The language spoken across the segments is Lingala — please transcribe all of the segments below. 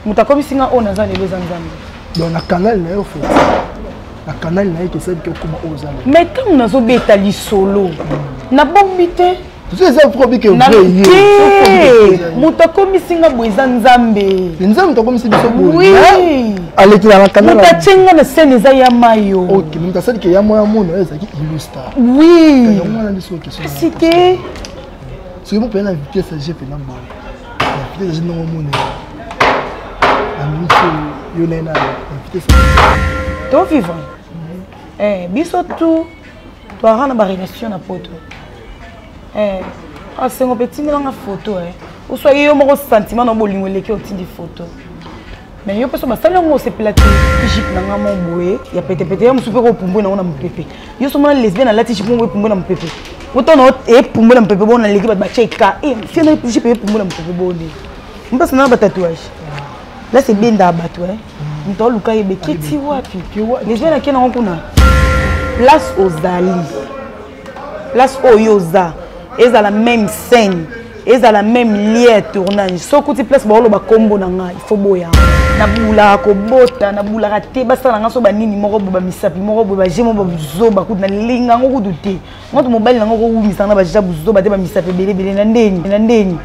Moto akomisi nga oyo naza lelo eza Nzambe. Donc na canal na yo fait. Na canal na ye kesali ke okoma oyo oza lelo. Mais ntango nazobeta lisolo nabombi te. Eza probi ke vrai ye. Moto akomisi nga boye eza Nzambe. Nzambe moto akomisi biso boye. Oui. Alekela na canal. Moto atie nga na scène eza ya mayo. Ok, moto asali ke ya moya mono ezalaki illustra. Oui. Yango wana nde soki question. Kasi te. Soki mo pena na vitesse ya jepe na boye. Na vitesse ya ndongo mona. Na minute yo na na vitesse. To vivre. Eh, biso tout toara na ba relation na poto. Eh, asengo pe tindela nga photo eh. Oswa yo moko sentiment na bolingo eleki otindi photo. Mais yo mpe so basali yango osepela te. Jupe na nga mo boye ya petepete ya mosusu mpe kopumbwe nango na mopepe. Yo so mona lesbienne alati jupe moko epumbwe na mopepe. Otona epumbwe na mopepe bona leki bato batye ka. Eh, fie na jupe epumbwe na mopepe boni. Mpasi na ba tatouage. Là c'est benda bato eh. Moto aluka yebe kiti wapi? Lesbienne ake nango kuna. Place ozali. Place oyo oza ezala même scène ezala même lieu ya tournage soki okuti place baoloba nkombo na ngai il faut boya nabulaka kobota nabulaka te basala nga so banini moko boye bamisapi moko boye baje moko babuzoba kutu nalinga yango kutu te ngoto mobali nango kowumisa nga baja buzoba te bamisapi ebele ebele na ndeni na ndeni.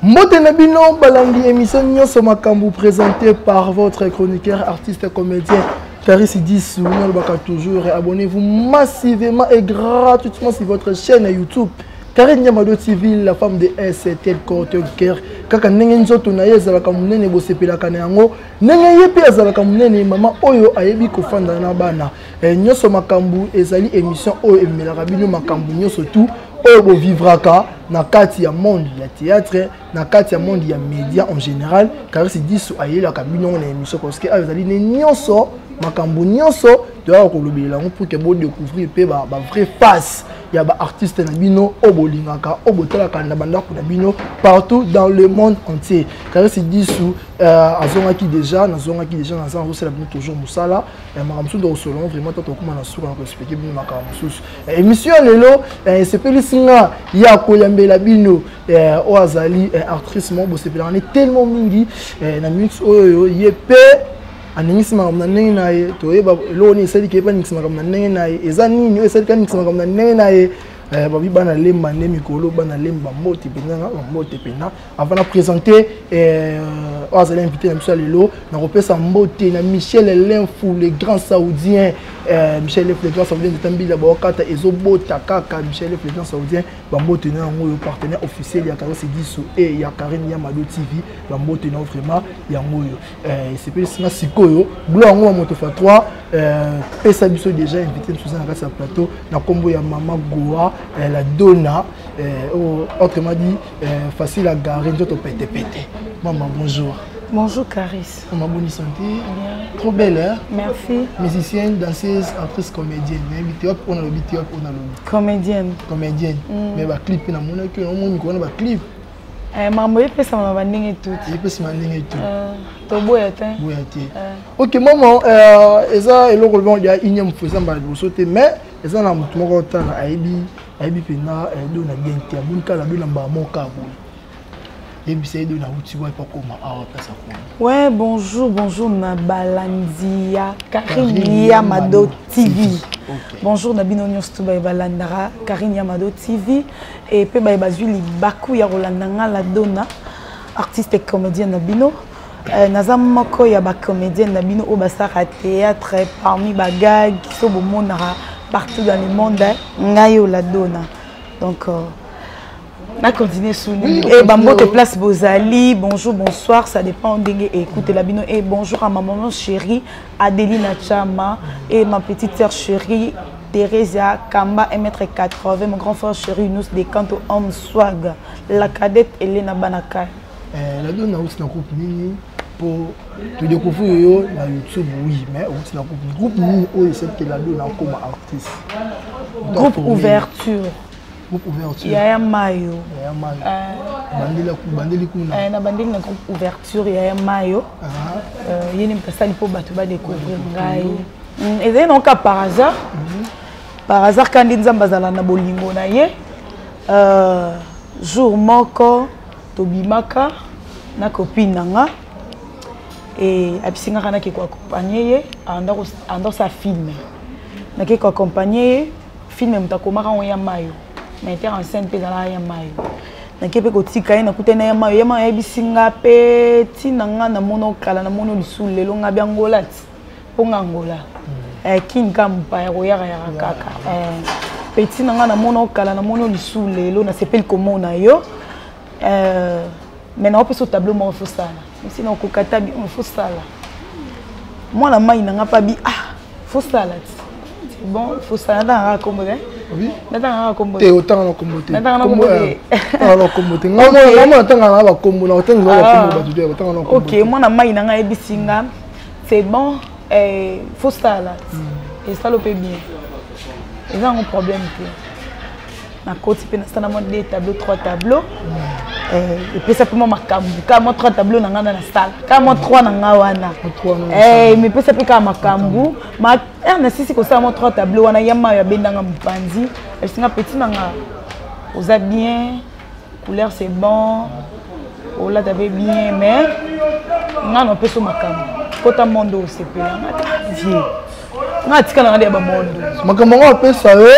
Mbote na bino balandi émission nyonso makambo présenté par votre chroniqueur artiste comédien Caris 10 nalobaka toujours abonnez-vous massivement et gratuitement sur votre chaîne YouTube Karine Nyamado TV la femme de S tel corps tel cœur kaka ndenge nzoto na ye ezalaka monene bosepelaka na yango ndenge ye mpe azalaka monene mama oyo ayebi kofanda na bana eh, nyonso makambo ezali émission oyo emelaka bino makambo nyonso tout oyo bovivraka na kati ya monde ya théâtre na kati ya monde ya média en général. Caris Disu ayelaka bino na émission parce que ayo ezali ne nyonso makambo nyonso toyaka kolobela yango pour que bodécouvrir mpe ba vraie face ya ba artiste na bino oyo bolingaka oyo botalaka na bandako na bino partout dans le monde entier. Caris Disu azongaki déjà, nazongaki déjà naza nazosala bino toujours mosala makambo mosusu tokosolongo vraiment to tokóma na suka na koexplike bino makambo mosusu. Émission ya lelo esepelisi nga ya koyambela bino oyo azali actrice moko bosepelaka ne tellement mingi na minute oyo ye mpe aningisi makambo na ndenge na ye. Toyeba eloko nini esaliki ye mpe aningisi makambo na ndenge na ye, eza nini oyo esaliki aningisi makambo na ndenge na ye. Babi bana lemba nde mikolo bana lemba mbote mpenza na mbote mpenza. Avant na présenter oyo azali invité na biso ya lelo, nakopesa mbote na Michel Lenfou le grand saoudien. Michel Lenfou le grand saoudien nzeta mbila baokata ezobota kaka. Michel Lenfou le grand saoudien bambote na yango oyo partenaire officiel ya Caris Disu et ya Karine Yamado TV bambote na vraiment yango oyo esepelisi nga sikoyo blo yango ya moto fa 3 pesa biso déjà invité mosusu na kati ya plateau na nkombo ya mama Goa la Donna autrement dit facile à garer nzoto pete pete. Maman bonjour. Bonjour Caris. Maman bonne santé. Bien. Trop belle hein? Merci. Musicienne, danseuse, actrice, comédienne. Mais hop on a le biti hop on a le. Comédienne. Comédienne. Mais ba clip na mona que on moni ko na ba clip. Eh maman epesa ma ba ndenge tout. Epesa ma ndenge tout. To boya te. Boya te. OK maman eza eloko bon ya unième fois ba liboso te mais eza na mutu moko tala ayebi ayebi pena do na bien te amoni kala do na mbala moko kaka boye yebisa ye do na uti wapi akoma awa place akoma. Ouais, bonjour, bonjour na balandi ya Karine Yamado TV. Okay. Bonjour na bino nyonso to baye balandaka Karine Yamado TV et pe baye bazwi libaku ya kolanda nga la Donna artiste et comédienne na bino. Naza moko ya ba comédienne na bino oyo basalaka théâtre parmi ba gag so bomonaka partout dans le monde ngai oyo la Donna. Donc na continuer sous oui, et bambote place bozali bonjour bonsoir ça dépend ndenge écoutez la bino et bonjour à ma maman chérie Adeline Chama et ma petite sœur chérie Thérésia Kamba 1m80 mon grand frère chéri Yunus Dekanto homme swag la cadette Elena Banaka. La Donna aussi na groupe nini pour te découvrir yo na YouTube oui mais aussi na groupe nini oyo c'est que la Donna comme artiste groupe ouverture. Groupe ouverture. Yaya Mayo. Yaya Mayo. Bandeli bandeli kuna. Na bandeli na groupe ouverture Yaya Mayo. Ye nde moto asali mpo bato badécouvrir ngai. Ezali nango kaka par hasard. Par hasard kaka nde Nzambe azala na bolingo na ye. Jour moko tobimaka na copine na nga e abisi nga kaka nake koaccompagne ye anda kosala film. Nake koaccompagne ye film moto akomaka yango ya Mayo. Metteur en scène mpe ezalaka ya Mayo. Nake mpe kotika ye nakutani na ya Mayo. Ya Mayo ayebisi nga mpe ntina nga namona okala namona lisusu lelo nga bia Angola ti mpo nga Angola. Kin ka mopaya koyaka yaka kaka. Petit na nga namona okala namona lisusu lelo nasepeli komona yo. Mais naopesa tableau moko fosala. Msi na okokata bi fosala. Mwana mai na nga pa bi ah fosala ti. Bon, fosala na kombo te. Oui. Natanga kombo te. Otanga na kombo te. Natanga na kombo te. Otanga na kombo te. Nga mwana natanga na ba kombo na otanga na ba kombo bato te. Otanga na kombo. OK, mwana mai na nga yebisi nga c'est bon, fosala. Et ça le peut bien. Eza un problème te. Nakoti mpe nasala mwa 2 tableau 3 tableau. Epesa mpe mwa makambo kaka mwa 3 tableau na nga na nasala kaka mwa 3 na nga wana mepesa mpe kaka makambo nasisi kosala mwa 3 tableau wana ya Mayo abendanga mopanzi abisinga petit na nga oza bien, couleur c'est bon, olata mpe bien, mais nga na opesa makambo kota monde osepela nga vie nga atika na nga nde ya bamondo makambo yango apesa yo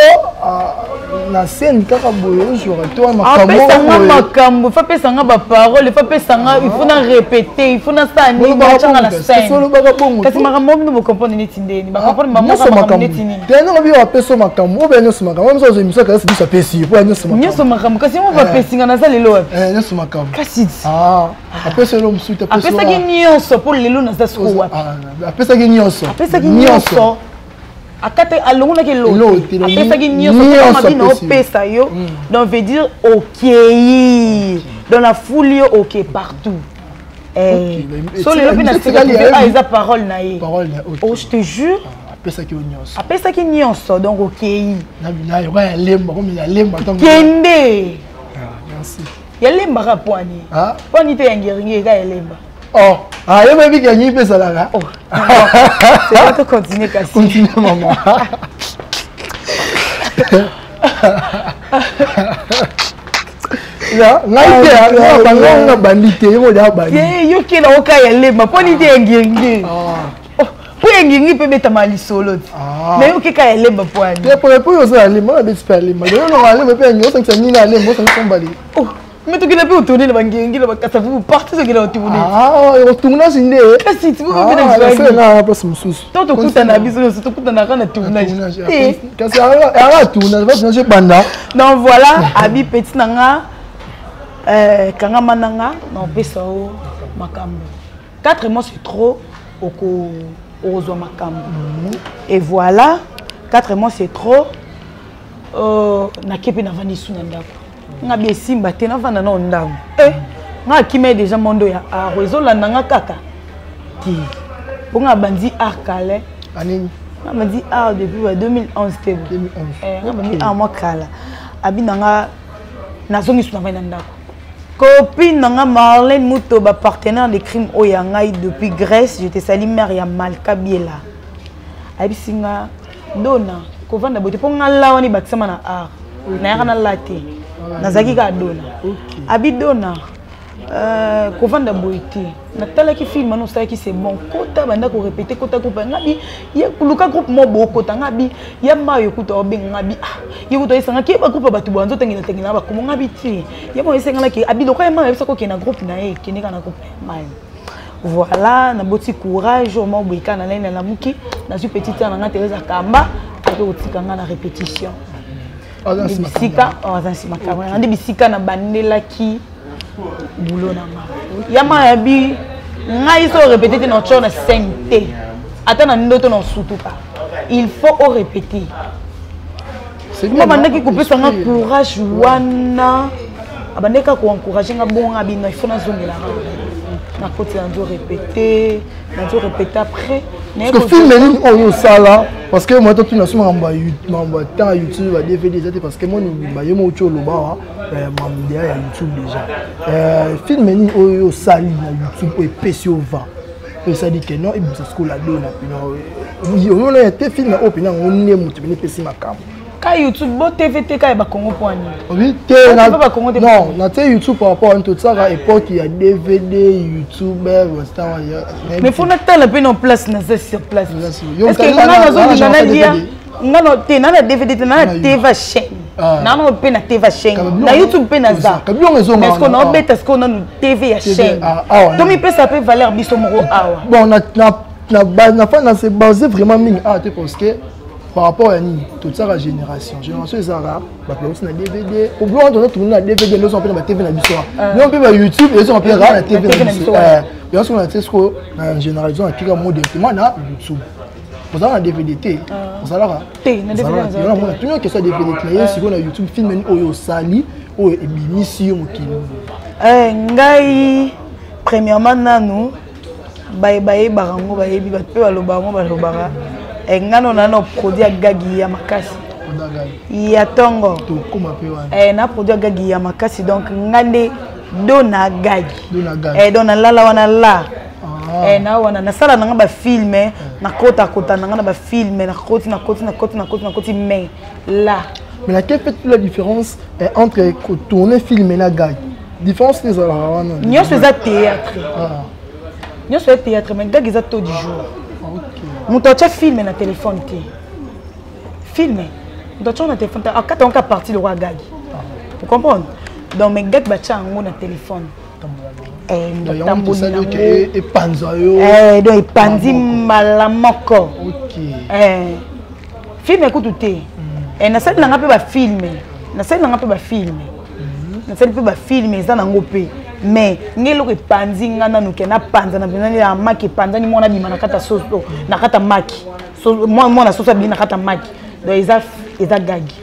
na scène kaka boye ozwaka to apesanga makambo faut apesanga baparole, faut apesanga, il faut na répéter, il faut nasala nini, atianga na scène. Olobaka bongo. Kasi makambo bino bocomprendre neti ndeni bacomprendre bamoka makambo neti nini? Te, ndenge biyo apesa makambo oyo nyonso, makambo oyo nyonso, émission kasi biso apesi ye po ya nyonso. Nyonso makambo, kasi mo bapesinga naza lelo wapi? Nyonso makambo. Kasi apesi elo mosusu te. Apesaki nyonso mpo lelo naza siko wapi? Apesaki nyonso. Apesaki nyonso, akata alongolaki eloko, apesaki nyonso bino opesa yo. Donc veut dire okei dans la foule, yo oke partout. So lelo mpe na eza parole na ye. Oh, je te jure. Apesaki yo nyonso. Apesaki nyonso, donc okei. Yalemba. Kende. Merci. Yalembaka pwani pwani te, ya ngeringi eka yalemba. Oh, ah, yo bayebi ke yangi mpe ezalaka. C'est pas, to continue kasi. Continue mama. Ngai te, bango nga bandi te, yo moja bandi. Yo kela oka yalemba pwani te, ya ngeringi mpo ya ngingi mpe betama lisolo te, mais yo keka yalemba pwani. Te, po yo oza yalemba, na beti mpe yalemba, yo nonga yalemba mpe yangi osangisa nini yalemba, osangisa mbali. Mais tokenda mpe otourne na bangengi na bakasavu partout, tokenda otourne. Otournage nde. Kasi na place mosusu. To tokutana biso nyonso, tokutanaka na tournage te. Kasi yaka tournage, tournage ebanda. Donc voilà, abi petit na nga, kangama na nga na opesa o makambo. 4 mois c'est trop, okozwa makambo. Et voilà, 4 mois c'est trop, nake mpe navandi su na ndako nga bi esimba te, navanda nao ndambo nga akima ye déjà mondo ya art ezolanda nga kaka te, mpo nga bandi art kale. Anini? Nga bandi art depuis ba 2011 te, nga bandi art mwa kala. Abi na nga nazongi su navandi na ndako. Copine na nga Marlène Muto, bapartenaire de crime oyo ya ngai depuis Grèce, je te sali, mare ya Malka Biela, ayebisi nga: Dona, kovanda boye te, mpo nga la wana ebakisama na art nayaka na la te, nazalaki kaka Dona. Abi: Dona, kovanda boye te, natalaki film wana osalaki, c'est bon, kota banda korépéter, kota groupe. Nga bi luka groupe mo bokota. Nga bi ya Mayo kuta obenga nga bi ah ye kuta oyesangaki ye bagroupe ya bato boye anzotengela tengela bakomo. Nga bi te, ye mo esengalaki abi lokola ye Mayo ayebisaki okende na groupe na ye, ekende kaka na groupe ya Mayo. Voilà, naboti courage oma boye kaka nalai nalamuki, nazwi petite sœur na nga Therese Kamba, ake kotika nga na répétition bisika aza nsima kamera nde bisika nabandelaki boulot na nga. Yama yabi ngai so orépété te na otio na scène te, ata na ndoto na osutuka, il faut orépéter. Ma bandaki kopesa nga courage wana, abandaki kaka koencourage nga bongo. Abino il faut nazongelaka, nakoti, nazo répéter, nazo répéter après. Film nini oyo osala? Parce que moi totuna so makambo ya makambo ya temps ya YouTube, ba DVD eza te, parce que moi mobimba ye moko ti oloba awa makambo deya ya YouTube déjà. Film nini oyo osali na YouTube oyo epesi yo vent, oyo esali ke non, ebimisa sikoyo la dona pena omona ya te, film oyo pena yango nde moto pena epesi makambo? Ka YouTube bo TV te, ka ya bakongo mpo ani? Oui te, na non, na te YouTube par rapport à totiaka époque ya DVD, YouTube. Mais faut natala mpe na place, naza sur place. Est ce que nga nazolinga nalia nga na te na na DVD te, na na TV chaîne, na mpe na TV chaîne, na YouTube mpe naza. Mais ce que naobeta sikoyo nanu TV ya chaîne, tomipesa mpe valeur biso moko awa. Bon, na na se base vraiment mingi awa te, parce que par rapport ya nini totiaka génération génération, ezalaka bato bauti na DVD, oblo wana toza tourne na DVD, nyonso mpe na batv na biso wana, nio mpe ba YouTube ezonga mpe kaka na TV na biso. Yango soki na tie sikoyo na généralisation, natika mo directement na YouTube. Ozalaka na DVD te? Ozalaka mona tuni question ya DVD te, na ye sikoyo na YouTube, film nini oyo osali oyo ebimisi yo mokili? Ngai premièrement nanu bayebaka yango, bayebi bato mpe balobaka yango, balobaka ngai no na produit ya gagi ya makasi ya ntongo, na produit ya gagi ya makasi. Donc ngai nde do na gagi, donc nalala wana la na wana nasala nanga bafilm, nakotakota nanga na bafilm, nakoti, nakoti, nakoti, nakoti, nakoti, mais là. Mais laquelle fait toute la différence entre tourner film et la gag? Différence ezalaka wana? Nyonso eza théâtre, nyonso eza théâtre, mais gag eza taux du jour. Moto atya film na téléphone te, film moto atya na téléphone te, akata yango ka partie lokwa gag, vous comprendre? Donc mais gag batya yango na téléphone. Epanza yo. Donc epanzi mbala moko. Film ekutu te, nasali nanga mpe bafilm, nasali nanga mpe bafilm, nasali mpe bafilm, eza nango mpe. Mais nge eloko epanzi nga nanu ke napanza na mpenza ya maki, epanzani, mwana abima na kati ya soso, na kati ya maki, mwana soso abimi na kati ya maki. Donc eza gagi.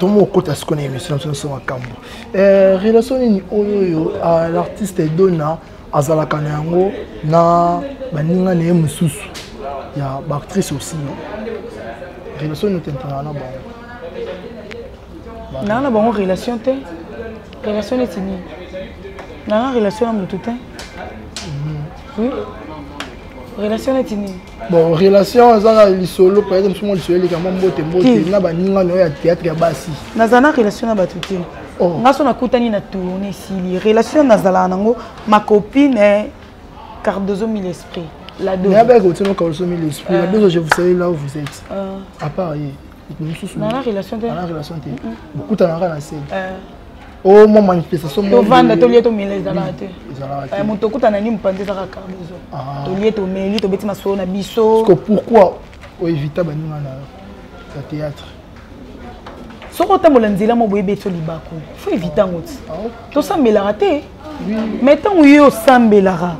Tomo okota sikoyo na émission na biso makambo relation nini oyo oyo l'artiste Dona azalaka na yango na baninga na ye mosusu ya baactrice aussi? Relation nini otentenaka na bango? Naa na bango relation te. Relation neti nini? Naa na relation na motu te. Oui, relation neti nini? Bon, relation eza na lisolo, par exemple somo lisolo eleka mwa mbote mbote na baninga na yo ya théâtre ya basi. Nazala na relation na bato te. Nga so nakutani na tourne, esili. Relation nazalaka nango, ma copine Cardozo Mille Esprit. La dose. Mais avec Cardozo Mille Esprit, la dose, je vous savez là où vous êtes. À part ye mosusu? Na relation te. Na relation te, bokutanaka na scène o mwa manifestation? Tovanda, tolie, tomela, ezalaka te. Moto okutana ni mopanzi ezaka Cardozo, tolie, tomeli, tobeti masolo na biso. Pourquoi oevita baninga na ya théâtre? Soki otambola nzela mo boye, ebeti yo libaku, faut éviter yango. Ti tosambelaka te, mais ntango yo osambelaka,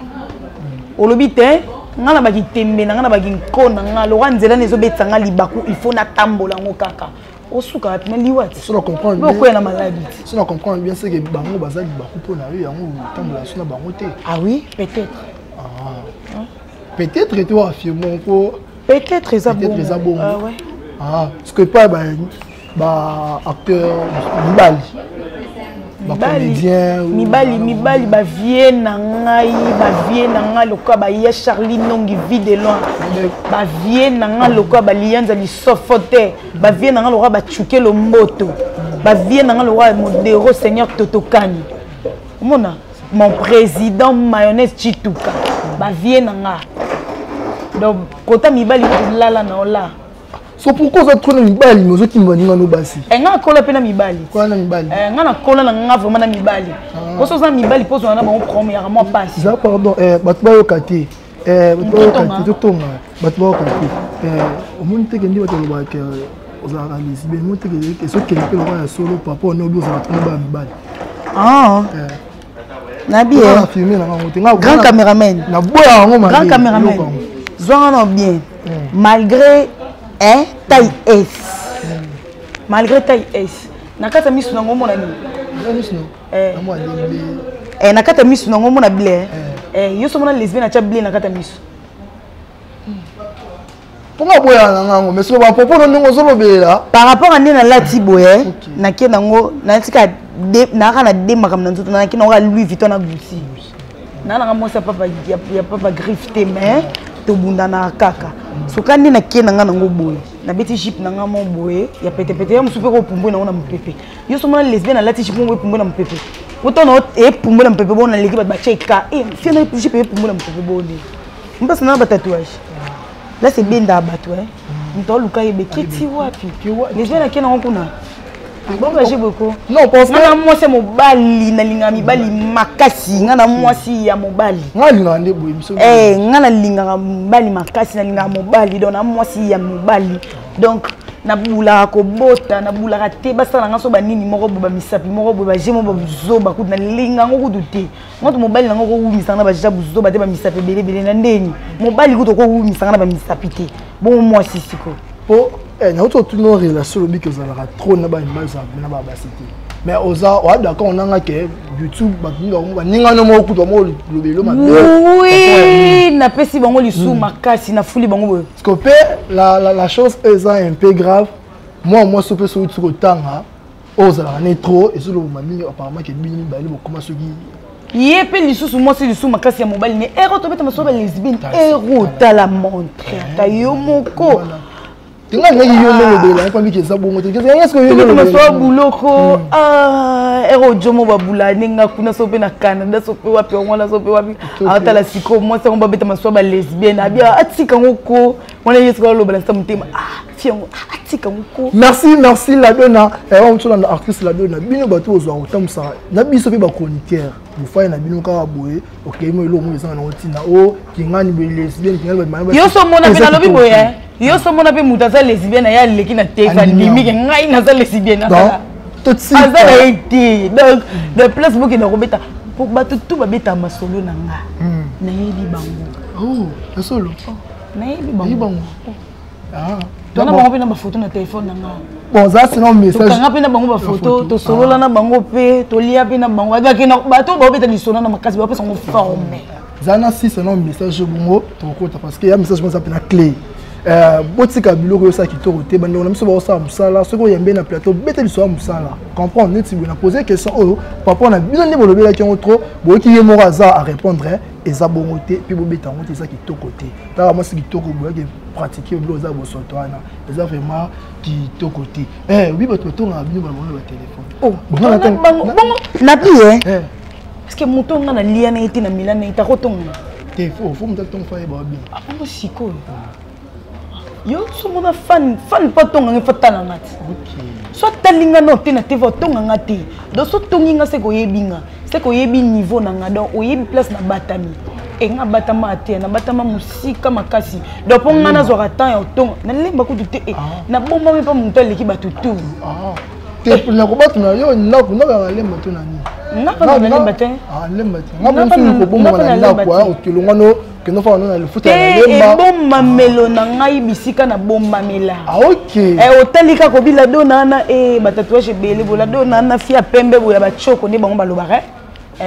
olobi te nga na baki tembe na nga na baki nko na nga lokwa nzela na ezobetisa nga libaku, il faut natambola yango kaka, osukaka mpena liwa ti okwea na maladi ti. So na comprendre bien, c'est que bango baza libaku mpo na yo, yango otambola so na bango te? Ah oui, peut-être. Ah. Peut-être ete oaffirme mpo. Peut-être eza bongo, eza bongo. Ah, ouais. Ah, parce que pas ba acteur mibali, bacomédien? Mibali, mibali bavie na ngai, bavie na ngai lokola baya Charlie Nongi vie de loin, bavie na ngai lokola balianza lisofo te, bavie na ngai lokola bacuke lomboto, bavie na ngai lokola Modero Seigneur Totokani, omona mon président Mayonnaise Chituka, bavie na nga. Donc kota mibali, lala na ola. So pourquoi oza trop na mibali, mais ozokima baninga no basi? Nga nakola mpe na mibali. Kola na mibali. Nga nakola na nga vraiment na mibali. Poso oza na mibali, mpo ozala na bango problème yaka mwa pasi. Eza pardon, bato bayoka te, bato bayoka te, totonga, bato bayoka te. Omoni teke nde bato balobaka ozalaka lesbienne, omoni teke ezokende mpe lokola ya solo papa one obi ozalaka trop na baya mibali? Nabi filme na bango te. Grand caméraman. Naboya yango. Grand caméraman, zwanga na bien. Malgré, hein, taille S, malgré taille S, na kati ya misu nango omona nini? Na kati ya misu nango omona bleu. Yo so omona lesbienne atya bleu na kati ya misu? Mpo nga boyaka na ngango, mais soki bapropos no ndenge ozolobelela par rapport a nde nalati boye, nake nango natika nayaka na de makambo na nzoto, nayaki nango ya Louis Vuitton na Gucci. Naa nanga mwasi ya papa, ya papa griffe te, mais tobundanaka kaka. Soka nde nake na nga nango boye, nabeti jupe na nga mo boye ya petepete, ya mosusu mpe kopumbwe nango na mopepe. Yo so mona lesbienne alati jupe mo boye, epumbwe na mopepe, potona epumbwe na mopepe bo, naleki bato batie ka e fie na jupe epumbwe na mopepe boni mpasi na batatouage place ebendaka bato e moto aluka yebe keti wapi lesbienne ake nango kuna bongaje boko. Non, parce que nga na mwasi ya mobali, nalingaka mibali makasi. Nga na mwasi ya mobali. Nga alingaka nde boye biso. Eh, nga nalingaka mobali makasi, nalingaka mobali, donc na mwasi ya mobali, donc nabulaka kobota, nabulaka te basala nga so banini moko boye, bamisapi moko boye, baje moko babuzoba kutu nalinga yango kutu te. Moto mobali nango okowumisanga na baja buzoba te, bamisapi ebele ebele na ndeni mobali kutu okowumisanga na bamisapi te, bongo mwasi sikoyo? Po nauti otuna relation, olobi ke ozalaka trop na bamibali, ozalaka na babasi te, mais oza oa d'accord nanga ke YouTube bato mingi bango baningano moko kutu bango lobelo mabe. Oui, napesi bango lisu makasi, nafuli bango boye. Parce que mpe la chose eza un peu grave. Mwa mwasi mpe soki uti kotanga oyo ozalaka ne trop, ezoloboma mingi apparemment ke bino mibale bokoma soki ye mpe lisusu mwasi lisusu makasi ya mobali ne ero tobeta masolo ba lesbienne, ero tala montre ata yo moko. Tinga ndenge yo nde olobela yango miki eza bongo te. Est-ce que yo nde tobeta masolo ya buloko ero jomo babula ndenge kuna, so mpe na Canada, so mpe wapi yango wana, so mpe wapi aotala sikoyo mwasi yango babeta masolo ya balesbienne, abia atika yango ko wana, ye sikoyo alobela nsa motema, ah fi yango atika yango ko. Merci, merci Ladona. Ewa motolanda actrice Ladona, bino bato bozwaka kotambwisaka na biso mpe bachroniqueur, bofai na bino kaka boye, okei mo eloko moko ezanga nango ntina o kingani boye lesbienne, kingani bato. Yo so mona mpe nalobi boye, yo so mona mpe moto aza lesbienne, aye aleki na te, andimi ke ngai naza lesbienne, aza na ye te. Donc de place bokenda kobeta po bato tu babetaka masolo na nga, nayebi bango. Oh, solo? Nayebi bango. Tona bango mpe na bafoto na telefone na nga. Bon, za sinon message. Tokanga mpe na bango bafoto, tosolola na bango mpe tolia mpe na bango. Bato baobeta lisolo na makasi, bapesa yango forme. Za na si sinon message bongo tokokota, parce que ya message moko eza mpe na clé. Botika biloko oyo osala kitoko te. Bandeko na biso baosala mosala, soki oyambe na plateau, bete liso ya mosala, comprendre neti boye. Na pose question oyo papa na bino nde bolobelaki yango trop, boyoki ye moko aza à répondre, eza bongo te mpe bobeta yango te, eza kitoko te. Tala mwasi kitoko boyaki pratique biloko eza bosoto wana, eza vraiment kitoko te. Obi bato batongaka bino bango na batelefone. Bongo nabi ye, parce que moto nga nalia na ye te, na mila na ye te, akotongana te. Fo moto atonga, fa yeba bien. Abongo sikoyo yo somona fan fan mpo atonganga, fo atalanga te. So atali nga no te na te, fo atonganga te. Donc so otongi nga, seke oyebi nga, seke oyebi niveau na nga, donc oyebi place na batami. E nga batama te, nabatama mosika makasi. Donc mpo nga nazwaka temps ya otonga, nalemba kutu te. E nabombami mpa moto aleki bato tu. Te, nakobatuna yo ndako, ndako ya nalemba to na nini? Nga nalemba te. Lemba te, nga mosusu kobombama na ndako okelongwa no kendo fana no na lifuta ya lemba. Ebombamelo na ngai, bisika nabombamela. Ah, ok. Otali kaka obila do na wana e batatouage ebele bola do na wana, fia pembe boya bachoko nde bango balobaka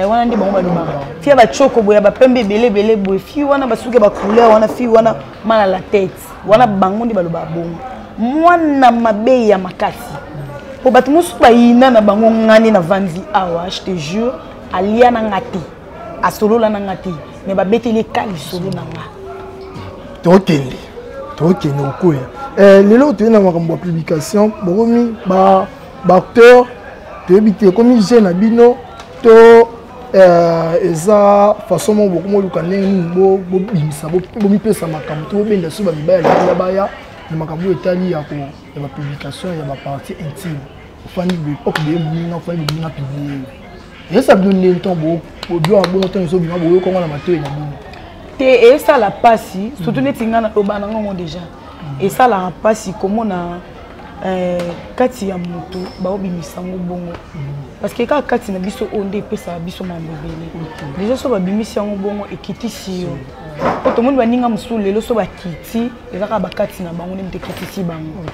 wana, nde bango balobaka fia bachoko boya bapembe ebele ebele boye, fi wana basuki ya bacouleur wana, fi wana mal à la tête wana, bango nde balobaka bongo. Mwana mabe ya makasi po bato mosusu bayina na bango. Ngani navandi awa, je te jure, alia na nga te, asolola na nga te, mais babeteli eka lisolo na nga. Tokende kokwea lelo, toye na makambo ya publication. Bokomi baacteur, toyebi te ekomi je na bino to eza façon moko bokomi oluka ndenge nini bobimisa, bomipesa makambo to bobenda so bamibali ya baya na makambo oyo etali ya bapublication ya bapartie intime. Ofandi boye, opublie moninga, ofandi moninga, publie. Eyesa bino ndenge ntango bobioka bongo, ntango ezobima, boyokango na matoi na bino? Te, esala mpasi, surtout neti ngai naloba na ngango déjà, esalaka mpasi komona kati ya moto baobimisa yango bongo, parce que kaka kati na biso oyo nde epesaka biso mambo ebele. Déjà so babimisi yango bongo, ekitisi yo, po tomoni baninga mosusu lelo so bakiti, eza kaka bakati na bango nde moto ekitisi bango.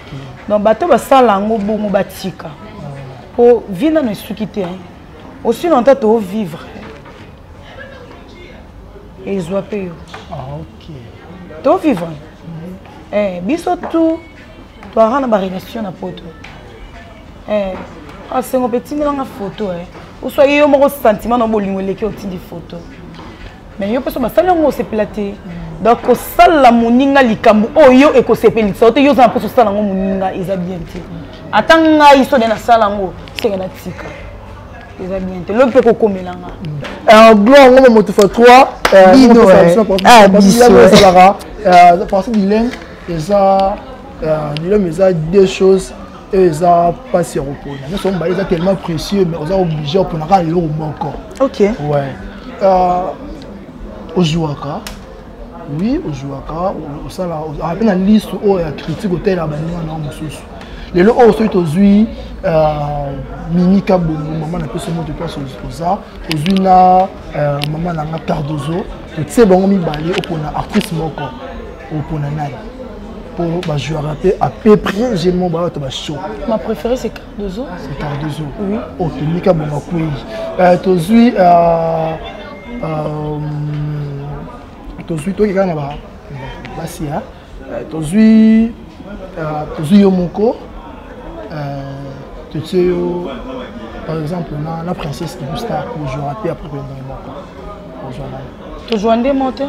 Donc bato basala yango bongo batika, po vie nano esuki te. Aussi longtemps tovivre, ezwa mpe yo. Tovivre. Eh, biso tout toaka na barelation na poto. Eh, asengo mpe tindelanga photo eh. Oswa yo moko sentiment na bolingo eleki otindi photo. Mais yo mpe so basali yango osepela te. Donc kosala moninga likambo oyo ekosepelisa yo te, yo oza na mposa osala yango moninga eza bien te. Ata ngai so nde nasala yango seke natika. Eza bien te. Lobi mpe kokomela nga. Gloire ngoma moto fa 3 Bino, eh. Ah, biso, eh. Ezalaka partie dilemme eza dilemme eza deux choses oyo eza mpasi ya kopona nyonso mibale eza tellement précieux mais oza obligé opona kaka eloko moko. Ok. Ouais, ozwaka, oui, ozwaka osala mpe na liste oyo ya critique otalela baninga na yo mosusu. Lelo oyo soki tozwi Mimi Kabongo, mama na peso moto place oza, ozwi na mama na nga Cardozo, totie bango mibale, opona artiste moko, opona nani? Mpo bajouaka mpe à peu près gemo baa bato bashow. Ma préférée, c'est Cardozo. C'est Cardozo. Oui. Ok, Mimi Kabongo akwei. Tozwi tozwi toki kaka na basi ya tozwi tozwi yo moko, totie yo par exemple na Princesse Ilustar, kozwaka mpe après ndenge moko, kozwa nani? Tozwa nde mo te.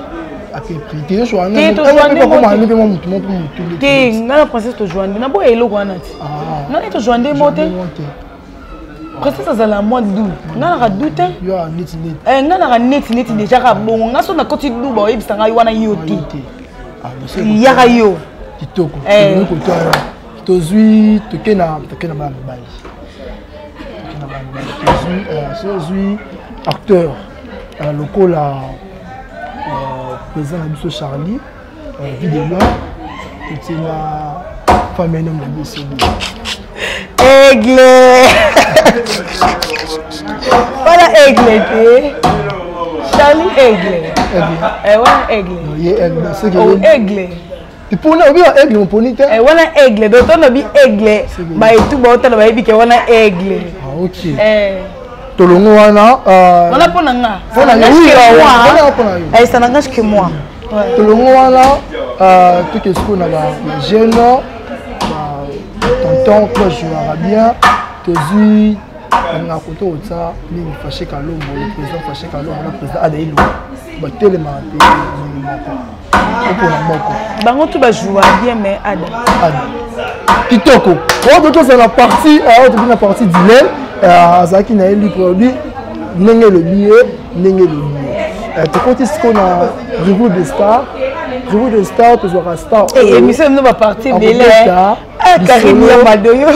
À peu près te, tozwa Te, tozwa nde mo te. mpe mwa motu moko motu. Te, ngai na Princesse tozwa nde naboya eloko wana ti. Nani tozwa nde mo te. Princesse azala mwa du, ngai naka du te. Yo neti neti. Eh, ngai naka neti neti déjà kaka bongo. Ngai so nakoti du, baoyebisa ngai wana yo te, yaka yo. Kitoko. Kotoya tozwi toke na bana mibali, toke na bana mibali. Tozwi so ozwi acteur lokola président na biso Charlie Videlo, totie na famille na biso. Aigle wana, aigle te, Charlie aigle. Eh, wana aigle. Ye aigle soki. Oh, aigle. Mpona obi aigle moponi te. Eh, wana aigle. Donc tono bi aigle, baetu baotala bayebi ke wana aigle. Ah, ok. Eh. Tolongo wana. Wana mpo na nga. Mpona yo, oui, wana mpona yo. Eh, ça n'engage que moi. Ouais. Tolongo wana, toke sikoyo na bajeune tonton po jouera bien. Tozwi balingaka kote kotya mingi Fache Kalombo, le président Fache Kalombo na président Adailo, batelemaka mpe ndenge moko, opona moko. Bango tu bajoua bien, mais Ada. Ada kitoko. Oyo tozala partie oyo tobi na partie dilemme, azalaki na ye libre, obi ndenge elobi ye, ndenge elobi ye. Tokoti sikoyo na Revue de Star. Revue de Star, tozwaka star. Émission bino baparti ebele. Karine ya madoyo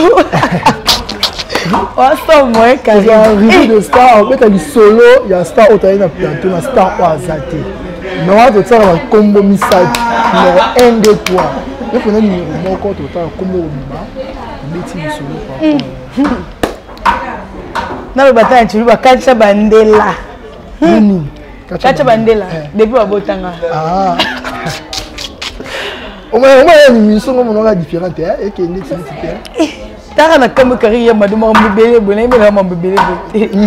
wasomo. Revue de Star, obeta lisolo ya star oyo tozali na plateau na star oyo aza te. Mais wana totiaka bakombo misato, numéro 1, 2, 3. Yo mpona numéro moko, totala kombo kobima, obeti lisolo. Naloba ta na tulu bakatisa bandela. Nini? Katya bandela depuis babotanga. Omaya émission ngo monaka différente ekende ti neti te. Taka na kambo kari ya mado makambo ebele boye, nayebelaka makambo ebele boye te.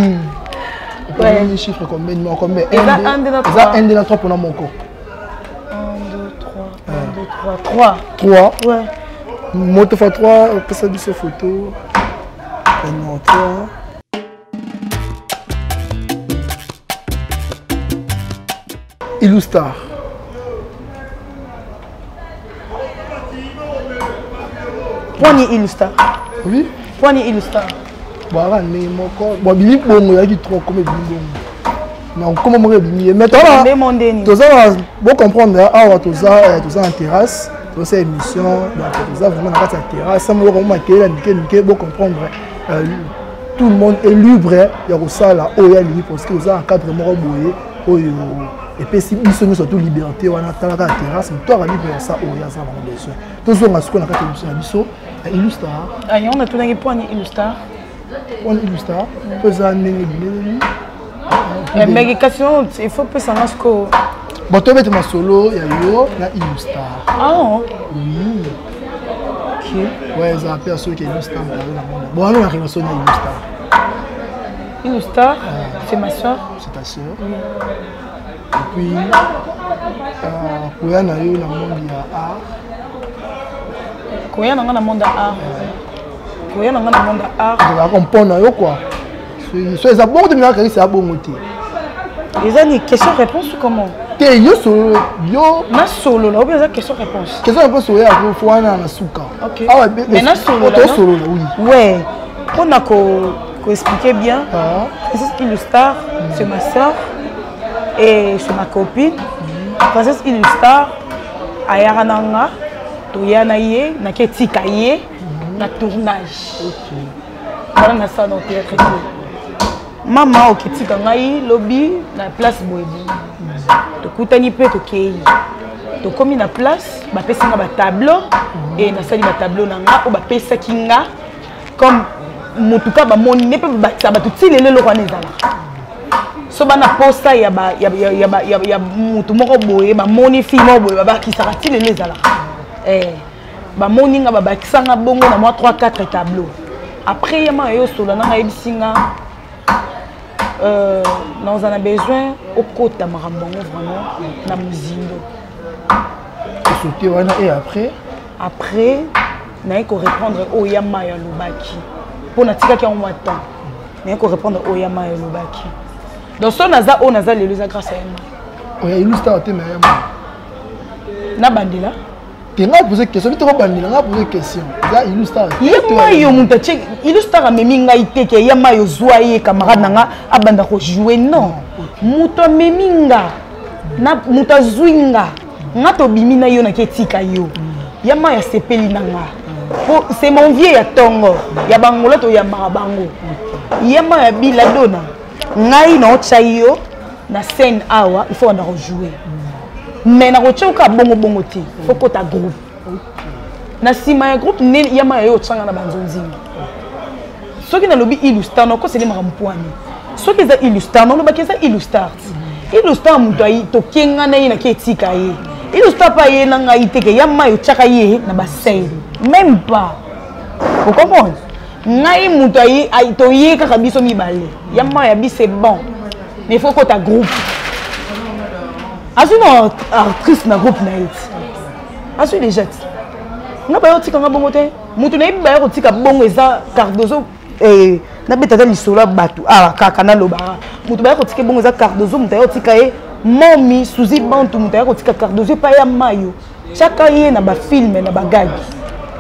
Oponi chiffre combien, numéro combien? Eza 1, 2 na 3. Eza 1, 2 na 3, mpona moko. 1, 2, 3, 1, 2, 3, 3. 3. Ouais. Moto fa 3, opesa biso photo ya numéro 3. Illustar. Pwani Illustar? Oui. Pwani Illustar? Bwaka ndenge moko bon bimi bongo ezalaki trop comme ebimi bongo na nkoma moko ebimi ye, mais toza na bocomprendre awa toza na terrasse, tosala émission, donc toza vraiment na kati ya terrasse moko mo makelele ya mike mike, bocomprendre. Tout le monde est libre ya kosala oyo alingi parce que oza na cadre moko boye oyo epesi biso nyonso to liberté wana. Talaka ya terrasse, moto aka libre ya sa oyo aza nango besoin. Tozonga sikoyo na kati ya émission na biso ya Illustar. Yango natunaki pwani Illustar. Wana Illustar po eza ndenge bileleli. Mais kasi il faut pesanga sikoyo. Bon, tobeta masolo ya yo na Illustar. Ah. Oui. Ok. Ouais, eza mpe soki Illustar moto na mona bon wana na relation na Illustar. Illustar, c'est ma soeur. C'est ta sœur. Oui. Et puis koya na yo na monde ya art. Koya na nga na monde art, koya na nga na monde art, ezalaka mpo na yo quoi. So eza bongo te, minaka Clarisse ya bongo te. Eza ni question réponse ou comment? Te, yo solo yo. Nasolola obi eza question réponse. Question réponse oyo ya fo wana na suka. Awa mais nasolola. Tosolola, oui. Ouais, mpona koexpliquer bien, Princesse Illustar, c'est ma sœur et c'est ma copine. Princesse Illustar ayaka na nga, toya na ye, nake etika ye na tournage wana, nasala na théâtre te. Mama oketika ngai lobi na place boye boye, tokutani mpe tokei, tokomi na place, bapesi nga batableau e nasali batableau na nga oyo bapesaki nga comme motuka. Bamoni nde mpe babakisa bato ti lelo. Eloko wana ezalaka so bana posa ya, ba, ya, ya, ya, ya, ya motu moko boye, bamoni fille moko boye, babakisaka ti lelo ezalaka. Bamoni nga, babakisanga bongo na mwa 3 4 tableau. Après ye ma eyosola nanga, ayebisi nga naoza na besoin okota makambo yango vraiment na mozindo. Osote wana et après? Après naye korépondre oyo ya mayo alobaki, mpo natikaki yango mwa temps. Naye korépondre oyo ya mayo alobaki. Donc so naza oyo naza lelo, eza grâce ya ye ma. Oya Illustar te, mais ya ma. Nabandela. Te, ngai pose question, bitoko bandela, ngai pose question, eza Illustar. Ye mayo moto atie Illustar, amemi ngai te ke ye mayo zwa ye camarade na nga abanda kojouer. Non, moto amemi nga na moto azwi nga, nga tobimi na yo, naki etika yo, ya mayo asepeli na nga po c'est mon vieux ya ntongo ya bangola, toyambaka bango. Ye mayo ya biladona ngai, naotya yo na scène awa, il faut banda kojouer, mais nakotia oka bongo bongo te, faut kota groupe. Na nsima ya groupe nde yama ya yo otyanga na banzonzingi. Soki nalobi Illustar, nakoseli makambo pwani. Soki eza Illustar, nalobaki eza Illustar. Illustar moto tokenga na ye, naki etika ye. Illustar mpe aye na ngai te ke ya mai otyaka ye na bascène, même pas. Ocomprendre ngai moto toye kaka biso mibale, ya mai ya bi c'est bon, mais il faut kota groupe. Azwi na actrice na groupe na ye ti azwi déjà ti nga baya kotika nga bongo te. Moto nayebi baya kotika bongo eza Cardozo. Nabeta ata lisolo ya bato awa kaka, nalobaka moto baya kotika bongo eza Cardozo. Moto aya kotika ye momi Suzi Bantu, moto aya kotika Cardozo epai ya mayo, tiaka ye na bafilme na bagagi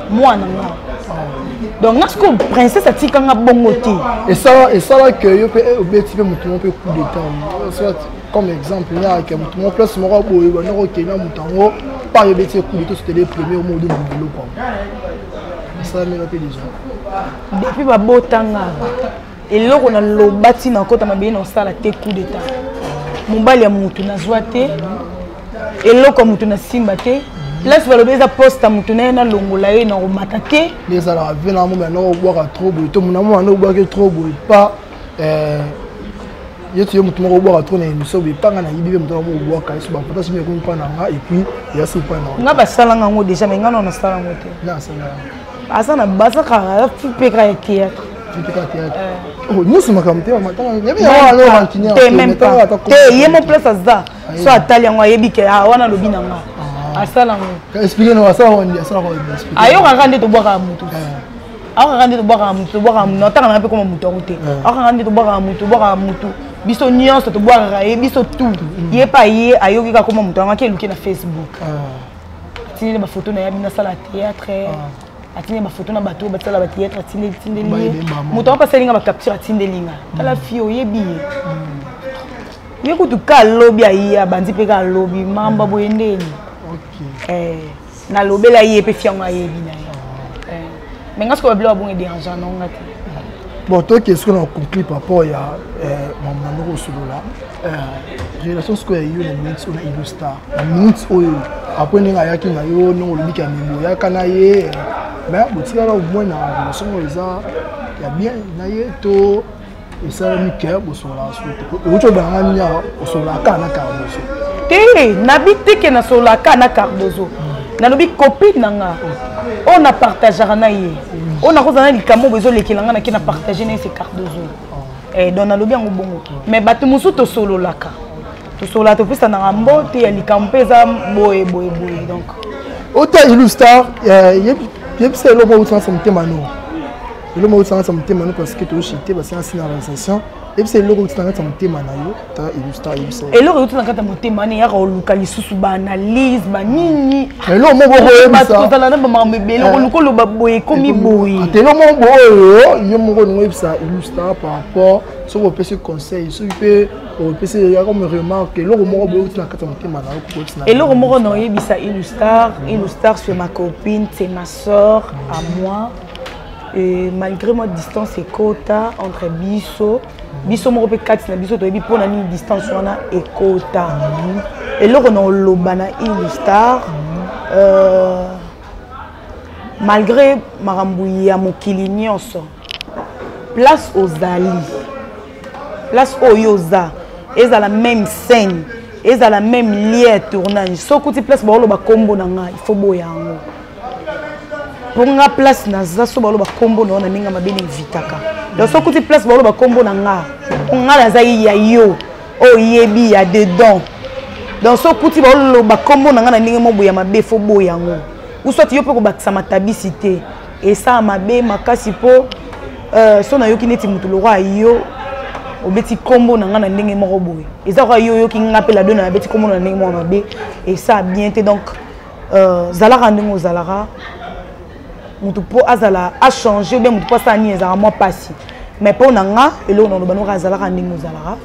mwana nga. Donc nga sikoyo princesse atikanga bongo te. Esalaka yo mpe obeti mpe moto moko mpe coup d'état, soit comme exemple nayaka moto moko place moko boye, banda kokende na moto yango par obeti ye coup d'état, c'était les premiers omo odemba biloko yango esalamela mpe déjà. Depuis babotanga, eloko naloba ntina okota mabele na osala te coup d'état. Mobali ya motu nazwa te, eloko ya motu nasimba te. Place balobi eza poste ya motu na ye, nalongola ye na komata te. Nde ezalaka ve na moma na obwaka trop boye to mona moma na obwaki trop boye pa ye ti yo motu moko obwaka trop na émission boye panga nayibi mpe motu moko obwaka ye so bapota somi ekomi mpa na nga et puis eya so mpa na nga. Basalanga yango déjà, mais nga nao nasala yango te. Nga asala. Aza na baza kaka mpe kaka ya théâtre. Nyonso makambo te. Te, même pas te. Ye mo place aza so atali yango, ayebi ke wana alobi na nga asala yango. Ayokaka nde tobwakaka motu, ayokaka nde tobwakaka motu, tobwakaka motu. Natanga nanga mpe koma motu yango te. Ayokaka nde tobwakaka motu, tobwakaka motu, biso nyonso tobwakaka ye, biso tout. Ye mpe aye ayoki kaka koma motu yango, ake eluki na Facebook, atindeli bafoto na ye, abino asala théâtre, atindeli bafoto na bato oyo basala bathéâtre, atindeli ye moto yango mpe asali nga bacapture, atindeli nga: tala fille, oyebi ye. Ye kutu ka alobi, aye abandi mpe ka alobi mamba boye ndeni. Nalobela ye mpe fiango ayebi na ye, mais nga sikoyo babilo babongo edérangeant nonga te. Bon, toke sikoyo na conclure par rapport ya mambo na ndoko osolola relation sikoyo ya yo na minute oyo na Illustar, na minute oyo après ndenge ayaki na yo, ndenge olobiki ya mimo oyaka na ye, mais botikala au moins na relation oyo eza ya bien na ye to esalami ke bosololaka soki te, outi obanga nini awa, osololaka kaka na Cardozo? Te, nabi te ke nasololaka kaka na Cardozo. Nalobi copine na nga oyo na partageaka na ye, oyo nakozala na likambo boye ezolekela nga, nake na partage na ye, c'est Cardozo. Donc nalobi yango bongo, mais bato mosusu tosololaka, tosololaka, topesanaka mbote ya likambo mpe eza boye boye boye donc. Ota Illustar. Yebisa eloko outi na motema no. Eloko outi na motema no parce que toshite parce que na réalisation. Yebisa eloko outi na kati ya motema na yo, ta illustra yebisa. Eloko euti na kati ya motema wana eyaka koluka lisusu baanalyse banini. Eloko moko okoyebisa. Kozala na bamakambo ebele okoluka oloba boye ekomi boye. Eloko moko boye oyo yo moko olingi oyebisa illustra par rapport soki opesi conseil soki mpe opesi ya comme remarque eloko moko boye outi na kati ya motema na yo kokotisa na eloko moko na oyebisa Illustar. Illustar, c'est ma copine, c'est ma soeur à moi. Et malgré moi distance ekota entre biso biso moko mpe kati na biso toyebi mpo na nini distance wana ekota. Eloko na oloba na Illustar, malgré makambo ya mokili nyonso, place ozali, place oyo oza, ezala même scène, ezala même lieu ya tournage, soki kuti place baoloba nkombo na nga, il faut boya yango mpo nga place naza. So baloba nkombo na yo na ndenge mabe, na evitaka. Donc soki kuti place baloba nkombo na nga, mpo nga naza ya yo oyo oyebi ya dedans. Donc soki kuti baoloba nkombo na nga na ndenge moko ya mabe, faut boya yango. Uswati yo mpe kobakisa matabisi te, esala mabe makasi mpo so nayoki neti motu lokwa yo obeti nkombo na nga na ndenge moko boye, eza kaka yo oyoki nga mpe Ladona nabeti nkombo na ndenge moko mabe, esala bien te. Donc zalaka ndenge ozalaka. Motu mpo azala achange ou bien motu mpo asala nini, ezalaka mwa mpasi. Mais mpo na nga, eloko na oloba noka, azalaka ndenge ozalaka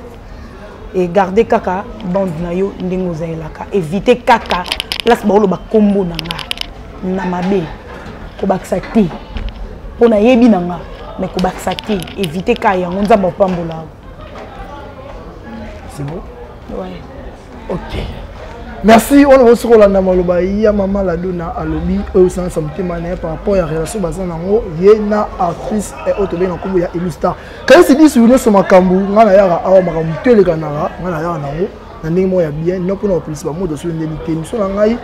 e garde kaka bande na yo ndenge ozalelaka. Évite kaka place baoloba nkombo na nga na mabe, kobakisa te mpo nayebi na nga, mais kobakisa te, évite kaka yango. Nzambe apambola. C'est bon. Ouais. Ok, merci. Wana bosi kolanda maloba ya mama Ladona. Alobi oyo osanganisa motema na ye par rapport ya relation baza nango ye na actrice oyo tobengi na nkombo ya Illustar. Kasi biso nyonso makambo ngai nayaka awa, makambo to elekanaka, ngai nayaka nango na ndenge moko ya bien, no mpona kopelisa bamoto soki ndeni te. Émission na ngai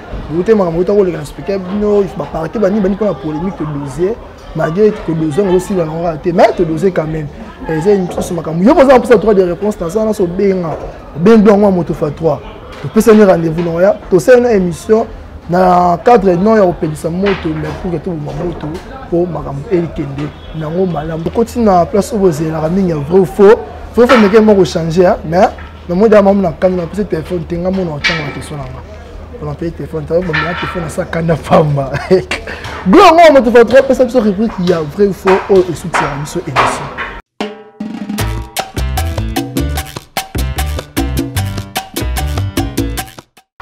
te, makambo ota koleka na speke bino baparke banini bani mpona polémique. Todosier malgré kodose yango ozosila nango kaka te, mais todose quand même. Eza émission makambo yo boza mposa droit de réponse. Naza naso obenga, obengi yango ya moto fa 3, topesani rendez-vous na oya tosali na émission na cadre non ya kopelisa moto, mais pour que toboma moto mpo makambo ekende nango malamu. Tokoti na place oyo bozelaka mingi ya vrai ou faux. Vrai faux meke moko change, mais namoni daa mamu na kanda, napesi telefone te. Nga mona otanga ba question na nga, mpona peye telefone te, bamela telefone asa kanda pamba. Glo yango moto fa 3 apesa biso rubrique ya vrai ou faux oyo esukisaka biso émission.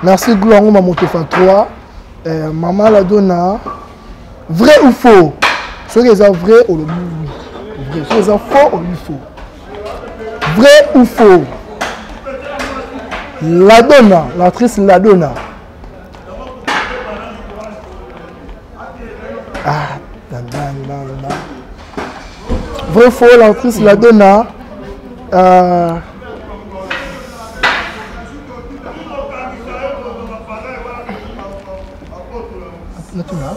Merci Glo yango moto fa 3. Mama Ladona, vrai ou faux? Soki eza vrai, olobi oui vrai, soki eza faux, olobi faux. Vrai ou faux, Ladona, l'actrice Ladona, ah, dan, dan, dan, dan. Vrai faux, l'actrice Ladona Natuna.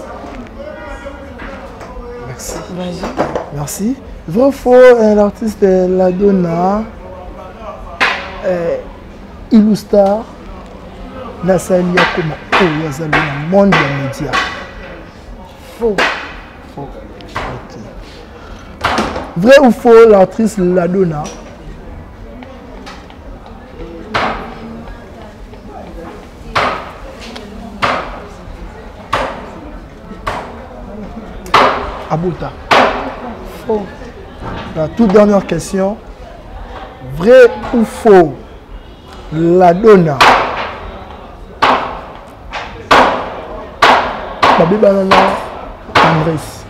Merci. Vas-y. Merci. Vrai ou faux, l'artiste Ladona Illustar nasali akoma oyo azali na monde ya média? Faux. Faux. Ok. Vrai ou faux, l'actrice Ladona abota? Faux. La toute dernière question. Vrai ou faux, Ladona babebana na Tendresse?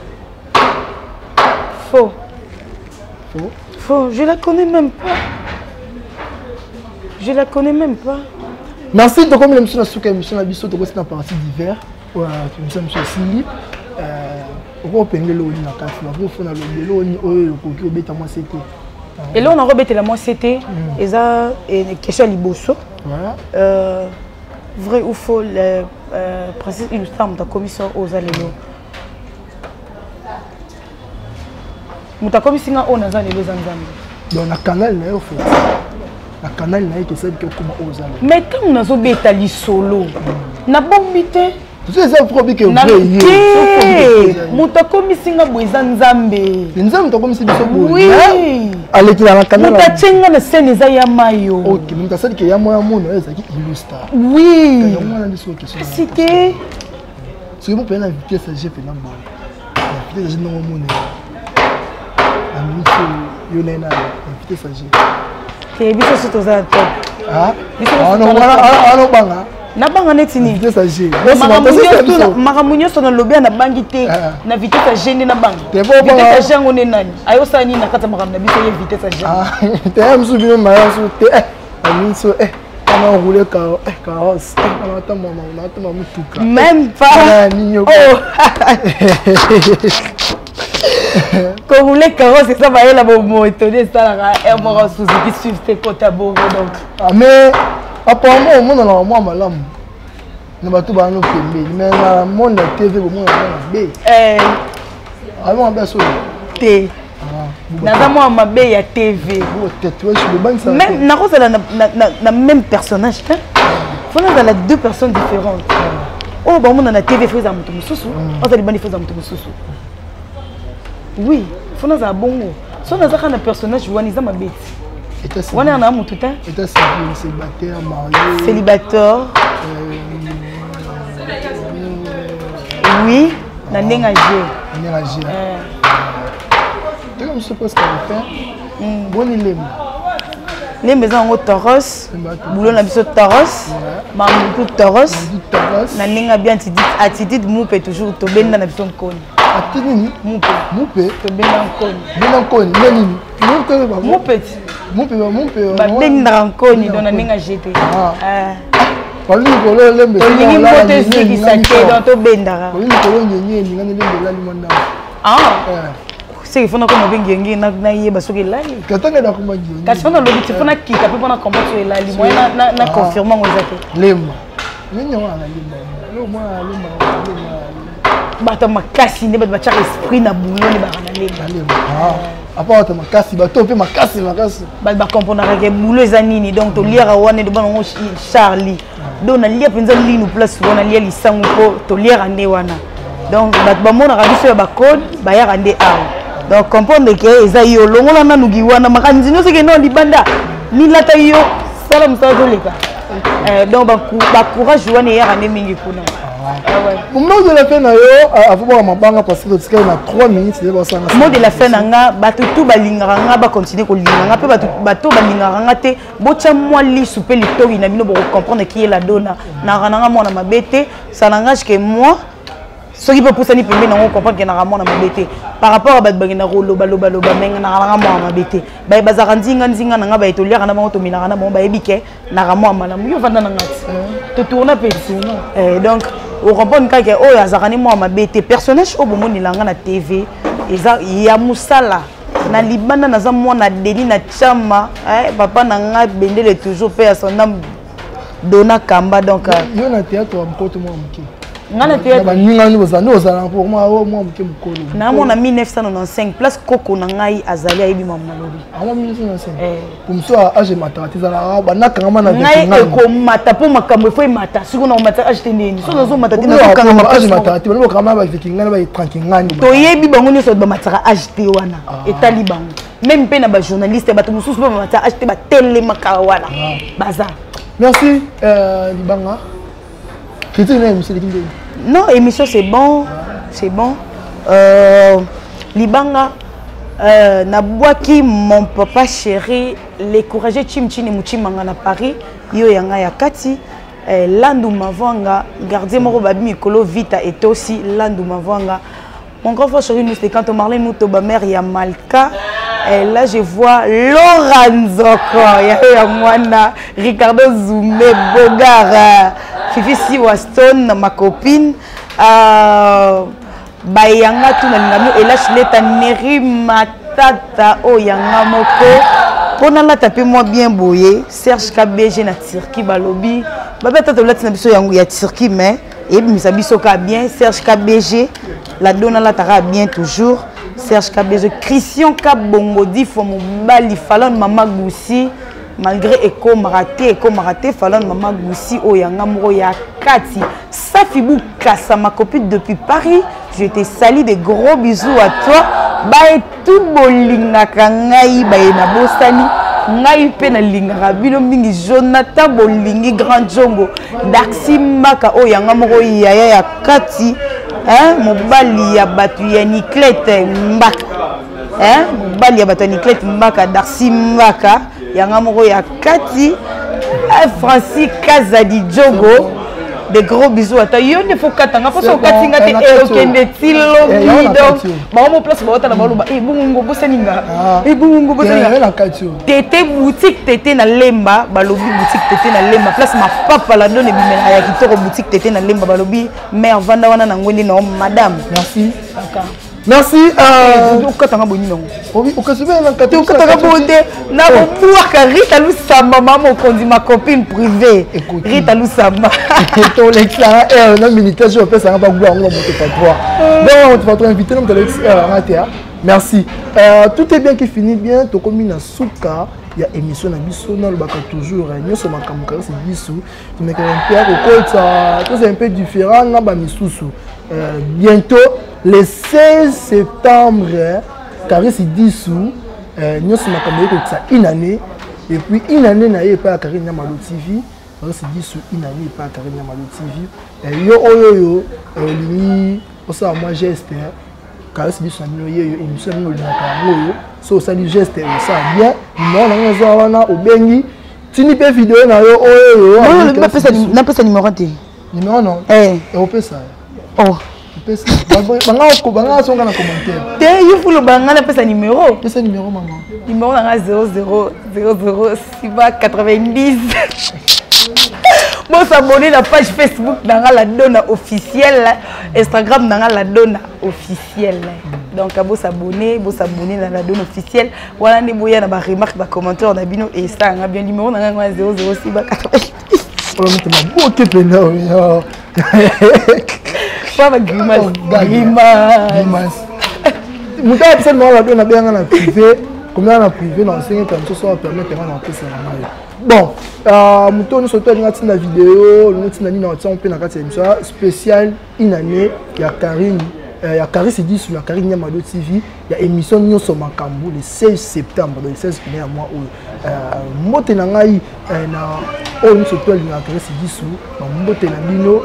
Faux. Faux. Faux. Je la connais même pas. Je la connais même pas. Merci. Tokomi na biso na suka émission na biso. Tokosi na partie d'hiver, émission na biso esili. Okopenge eloko nini na kati bavrai fo na lobi, eloko nini oyo okoki obeta mwasi te? Eloko nakobetela mwasi te eza question ya liboso. Vrai ou faux, le princesse Illustar moto akomisi oyo oza lelo? Moto akomisi nga oyo naza lelo eza Nzambe. Donc na canal na ye, ofait na canal na ye, tosali ke okoma oyo oza lelo. Mais ntango nazobeta lisolo, nabombi te. Eza pro que vrai ye. Moto akomisi nga boye eza Nzambe. Nzambe moto akomisi biso boye. Oui. Alekela na kamera. Moto atie nga na scène eza ya mayo. Ok, moto asali ke ya moya mono ezalaki illustar. Oui. Yango wana nde soki question. Kasi te. Soki mo pena na vitesse ya G pena boye. Na vitesse ya G ndongo mona. Na minute yo na na vitesse ya G. Te biso so toza na top. Ah? Wana obanga. Nabanga neti nini? Makambo nyonso nalobi ya nabangi te ah. na vitesse ya G nde nabanga. Vitesse ya G yango nde nani? Ayosala nini na kati ya makambo na biso ye vitesse ya G? Ah, te ya mosusu bino maya mosusu te eh, na minute eh ana roule carrosse eh, ana atamba motuka. Même pas. Oh. Koroule carrosse eza bayela bomoto nde esalaka air moko Suzuki Swift ekota bongo donc. Ah, mais apparemment omonanaka mwa malamu na bato bano pembeni, mais na monde ya TV bomonaka mabe. Aza mabe solo te, naza mwa mabe ya TV. Nakozala na même personnage te, faut nazala deux personnes différentes. Oyo bamona na TV faut ezala moto mosusu, oza libandi faut ezala moto mosusu. Oui, faut nazala bongo. So naza kaka na personnage wana eza mabe ti wana na motu te. État civil, célibataire, marié? Célibataire, oui, na ndenge ya G. Ndenge ya G. Toka mosusu presque à la fin. Boni lemba? Lemba eza yango toros, bulo na biso toros, mamutu toros na ndenge ya bien attitude mupe toujours tobenda na biso nkoni. Ati nini? Mupe. Mupe. Tobenda nkoni. Benda nkoni nde nini? Mupe ti. Mupe, mupe. Babendaka nkoni donc na ndenge ya G te. Balobi likolo lembe. Tolingi mbote ezikisa te, donc tobendaka. Balobi likolo ngenye elingani lembe elali mwa ndambo. Seki fona koma mpe ngengi nayeba soki elali. Katanga nakoma ngengi. Kasi fona lobi ti fona kita mpe mpona comprendre soki elali moye na confirme yango eza te. Lemba nini yango na lemba lo mwana lemba lemba. Bato makasi nde bato batiaka esprit na boulot nde baka na lemba. Apa bato makasi, bato mpe makasi makasi. Bato bakomprendaka ke boulot eza nini, donc toliaka wana nde banango Charlie. Donc nalia mpenza linu place wana, lia lisango mpo toliaka nde wana. Donc bato bamonaka biso ya bacode bayaka nde awa. Donc comprendre ke eza yo longola nanuki wana makanisi nyonso ekende na libanda milata yo sala mosala toleka. Donc bacourage wana eyaka nde mingi kuna. Mot de la fin na yo avant baka mabanga, parce que totikali na 3 minutes nde basanga. Mot de la fin na nga, bato tu balingaka nga bacontinue kolinga nga, mpe bato balingaka nga te botya mwa lisu mpe litoyi na bino bokocomprendre ki ye la dona naka nanga mwana mabe te. Ça n'engage que moi. Soki mpe opusani pembeni nango comprendre ke naka mwana mabe te par rapport a bato bakenda kolobalobaloba, me naka nanga mwana mabe te. Baye bazalaka nzinga nzinga na nga, baye toliaka na bango, tomelaka na bango, bayebi ke naka mwa malamu. Yo vanda na nga ti totourna mpe, donc ocomprendre kaka oyo azalaka ne mwa mabe te. Personnage oyo bomonelanga na TV eza ya mosala na libanda. Naza mwana Deni na Chama, papa na nga bendele toujours mpe ya son Dona Kamba, donc. Yo na théâtre wa mokoto mwa moke? Nga na théâtre baninga nini bozala nde ozala mpo mwa moke mokolo? Namona 1995 place koko na ngai azali, ayebi mama nalobi. Yango 1995 po mosu age emataka te, ezalaka banakangama na ngai ekomata mpo makambo efo emata. Soki na omata age te ndeni so nazomata te. Nazokangama age emataka te, bana bokangama bavikingani baetranquingani. Toyebi bango nyonso bamataka age te wana, etali bango. Même mpe na bajournaliste, bato mosusu mpe bamataka age te, batelemaka wana baza. Merci. Libanga critique na émission eleki ndenge? Non, émission c'est bon, c'est bon. Libanga nabwaki mon papa chéri les courageux Chimchini Muchimanga na Paris, yo yanga ya kati Landu Mavwanga, gardien moko babi mikolo vita etosi Landu Mavwanga, mon grand frère chéri nous quand Marlène Moutoba, mère ya Malka. Et là je vois Laura Nzoko ya ya mwana Ricardo Zoume Bogar, Fifi Siwa Stone, ma copine, bayanga tu nalinga bino. Elash leta Neri Matata oyo yanga moko mpo nalata mpe mwa bien boye. Serge KBG na Turquie, balobi babi ata tolati na biso yango ya Turquie, mais eyebimisa biso ka bien. Serge KBG la dona alataka bien toujours. Serge KBG, Christian Kabongo difo mobali Falon, mama Gusi. Malgré ekomaka te, ekomaka te, Falone mama Gusi oyo ya nga moko ya kati. Safi Bukasa, ma copine depuis Paris, je te salue, de gros bisous à toi. Baye tout bolingaka ngai, baye na bosani. Ngai pe nalingaka bino mingi. Jonathan Bolingi, Grand Djongo, Darcy Mbaka oyo ya nga moko yaya ya kati, hein, mobali ya bato ya Niclette Mbaka, hein, mobali ya bato ya Niclette Mbaka, Darcy Mbaka ya nga moko ya kati, Francis Kazadi Djogo, de gros bisous. Ata yo nde fo kata nga, mposo okati nga te, okende ti lobi. Donc bango mo place baotala, baloba ebongo bosani nga, ebongo bosani nga. Tete boutique tete na Lemba, balobi boutique tete na Lemba, place mapapa la donne ebimela ya kitoko. Boutique tete na Lemba, balobi mère vanda wana na ngwendi na madame. Merci. Merci. Okatanga boni nango? Okatanga Okatanga bongo te, nakobwaka Rita Lusamba, ma mokonzi, ma copine privée Rita Lusamba. Tolekisanga heure na militaire, soki opesanga bagula yango na moto patoi, donc moto patoi invité na moto alekisi heure yanga te. Merci. Tout est bien qui finit bien. Tokomi na suka ya émission na biso. Nalobaka toujours, nyonso makambo kasi biso tomekaka mpe ya kokota, toza un peu différent na bamisusu. Bientôt le 16 septembre, Karisi Disu, nyonso makambo ekokisa une année, et puis une année na ye epai ya Karine Nyamalo TV. Karisi Disu, une année epai ya Karine Nyamalo TV. Yo oyo oyo olingi osala mwa geste, Karisi Disu na bino ye yo, émission na bino olingaka yango oyo, so osali geste osala bien. Numéro na ngo eza wana, obengi, tini mpe video na yo oyo. Napesa numéro te? Numéro non, opesa. Oh. Banga songa na commentaire. Te, yo fulu banga napesa numéro. Pesa numéro, mama. Numéro nanga 00 00 siba 90. Bosabone na page Facebook nanga La Dona Officielle, Instagram nanga La Dona Officielle. Donc bosabone, bosabone na La Dona Officielle wana nde boya na baremarque, bacommentaire na bino esalanga bien. Numéro nanga ngo 00 siba 90. Oyo maboke mpenza oyo. Pa ba grimace, grimace. Moto apesa numéro La Dona, abenganga na privé, komela na privé na osenge permission. So apermettre nga na opesa na ngai. Bon, moto nyonso to alinga ntina video, olingi ntina nini, na mpe na kati ya émission spéciale une année ya Karine, ya Karisi Disu na Karine Nyamado TV, ya émission nyonso makambo, le 16 septembre, le 16 mai ya mois oyo. Mbote na ngai na oyo nyonso to alingaka Karisi Disu, mbote na bino.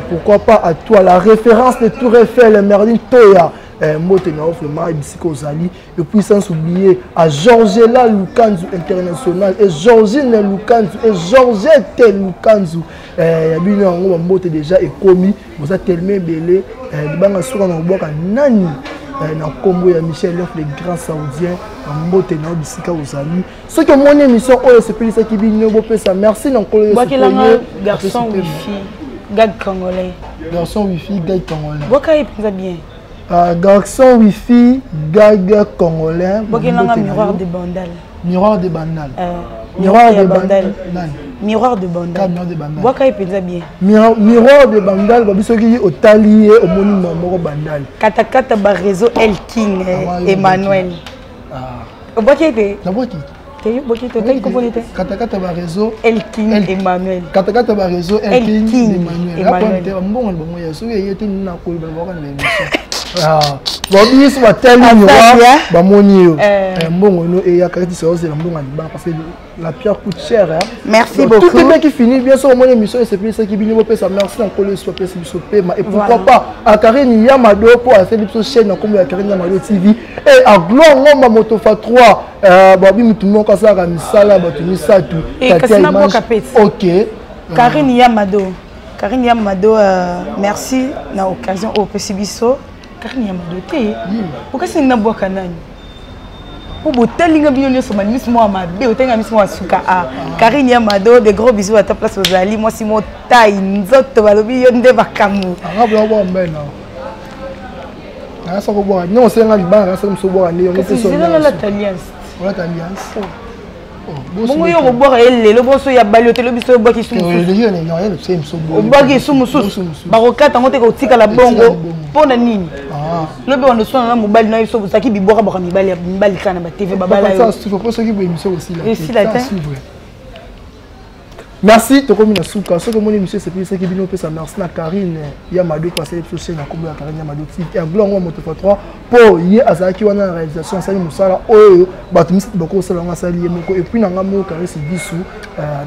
Pourquoi pas à toi, la référence de Tour Eiffel, Merlin Toya, mbote na yo vraiment bisika ozali. Et puis sans oublier à Georgela Lukanzu International et Georgine Lukanzu et Georgette Lukanzu, ya bino yango bambote déjà ekomi, boza tellement ebele. Libanga suka na kobwaka nani, na nkombo ya Michel Leuf, le grand saoudien, bambote na yo bisika ozali. Soki omoni émission oyo esepelisaki bino, bopesa merci na Nkolo. Bwakelanga garçon wifi gag congolais. Garçon wifi gag congolais. Bwaka ye mpenza bien. Garçon wifi gag congolais. Bwakelanga miroir de Bandal. Miroir de Bandal. Miroir de Bandal. Miroir de Bandal. Miroir de Bandal. Bwaka ye mpenza bien. Miroir de Bandal, babi soki otali ye, omoni ma moko Bandal. Katakata ba réseau El King Emmanuel. Obwaki ete? Nabwaki. Te, yo bwaki te, otangi komoni te. Katakata ba réseau. El King Emmanuel. Katakata ba réseau El King Emmanuel. Emmanuel mbongo na bango ya soki eye te nina koloba baka na émission. Bon, biso batali miroir, bamoni yo mbongo no eyaka ti ozela mbongo ya libanga, parce que la pierre coûte cher, hein? Merci. Donc, beaucoup. Tout est bien qui finit bien. So omoni émission esepelisaki bino, bopesa merci na Nkolo Yesu apesi biso pema. Et pourquoi pas à Karine Yamado mpo asali biso chaîne na nkombo ya Karine Yamado TV, et à Gloire Ngomba Motofa 3, babi mutu moko asalaka misala ya bato misato. Kasi nabwaka peti. Ok. Karine Yamado, Karine Yamado, merci na occasion oyo opesi biso. Karine Yamado te, okasi nabwaka nani mpo botalinga bino nyonso bamiso mwa mabe, otalinga miso mwa suka. A Karine Yamado, de gros bisous ata place ozali, mwasi motai nzoto, balobi yo nde makambo. Nasa kobwaka nyonso osenga libanga, nasa mosu obwaka nde yango. Nalata alliance. Olata alliance. Bongo yo kobwaka ye lelo, boso ya bali otelo biso, obwaki su mosusu, obwaki su mosusu, bakokata yango te, kotikala bongo mpo na nini? Lobi wana oswana na mobali na yo, so ozalaki bibwaka bwaka mibali mibali kaka na batv babala yo. Soki boye émission osila. Esila te. Merci, tokomi na suka. Soki omoni émission esepelisaki bino, opesa merci na Karine ya Mado po asali biso chaîne na kombo ya Karine ya Mado TV. Aigle yango moto fois 3 po ye azalaki wana na réalisation, asali mosala oyo bato misato bakosala yango, asali ye moko. Et puis na nga moko Karine Disu,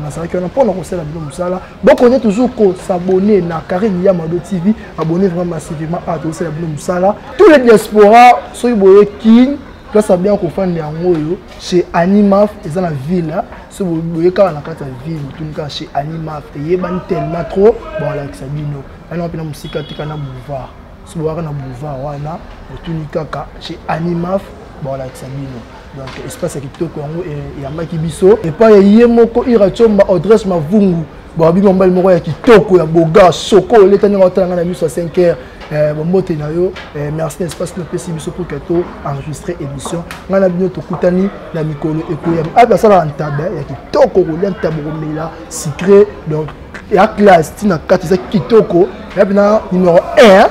nazalaki wana mpona kosala bino mosala. Bokonde toujours kosabonner na Karine ya Mado TV, abonner vraiment massivement a tokosala bino mosala. Tous les diaspora, soki boye Kin, place ya bien kofanda yango oyo chez Animaf, eza na ville. So boye kaka na kati ya ville, botuni kaka chez Animaf, eyebani tellement trop, balakisa bino wana mpena mosika tika na boulevard. So boyaka na boulevard wana, botuni kaka chez Animaf, balakisa bino. Donc espace ya kitoko yango eyambaki biso epai ya ye moko Ira Chomba Audresse Mavungu, babi mobali moko ya kitoko ya boga soko oleta ndenge otalanga na miso ya 5 heures. Bambote na yo, merci na espace nopesi biso pour que to enregistre émission. Ngai na bino tokutani na mikolo ekoyami. Ape asalaka ntaba ya kitoko, kolia ntaba, komela sucré, donc ya classe ntina kati eza kitoko ya mpena numéro 1.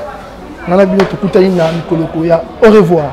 Ngai na bino tokutani na mikolo ekoya. Au revoir.